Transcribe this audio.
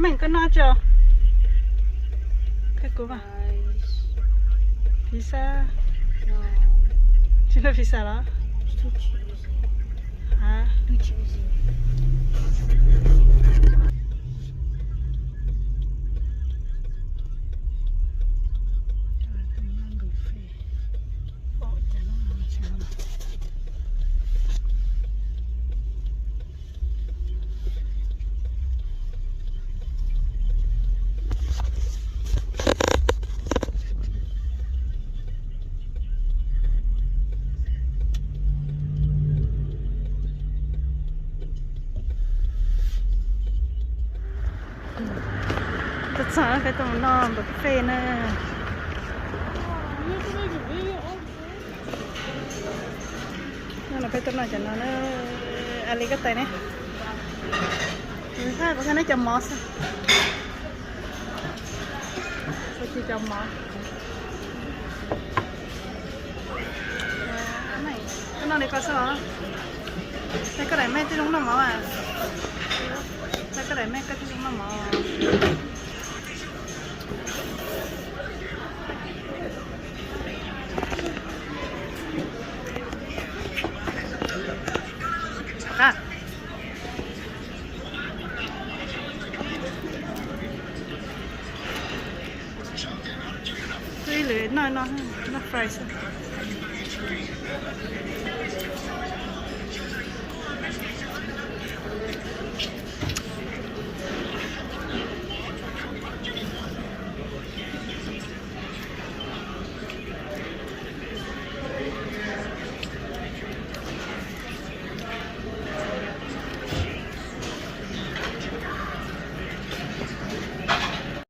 Meej, koj noj tso. Koj kuv vas. Pizza. Tsis noj pizza los? Tuaj txog peb tuaj mus noj buffet na. No peb tuaj noj cov no na. Ali koj tais ne. Kuv noj cov mov xwb. Kuv ci cov mov. Koj noj li koj xwb os. Tais koj daim me twb zoo noj mov as. Tais koj daim me koj twb zoo noj mov. Twb ib lwm noj no, noj fries xwb.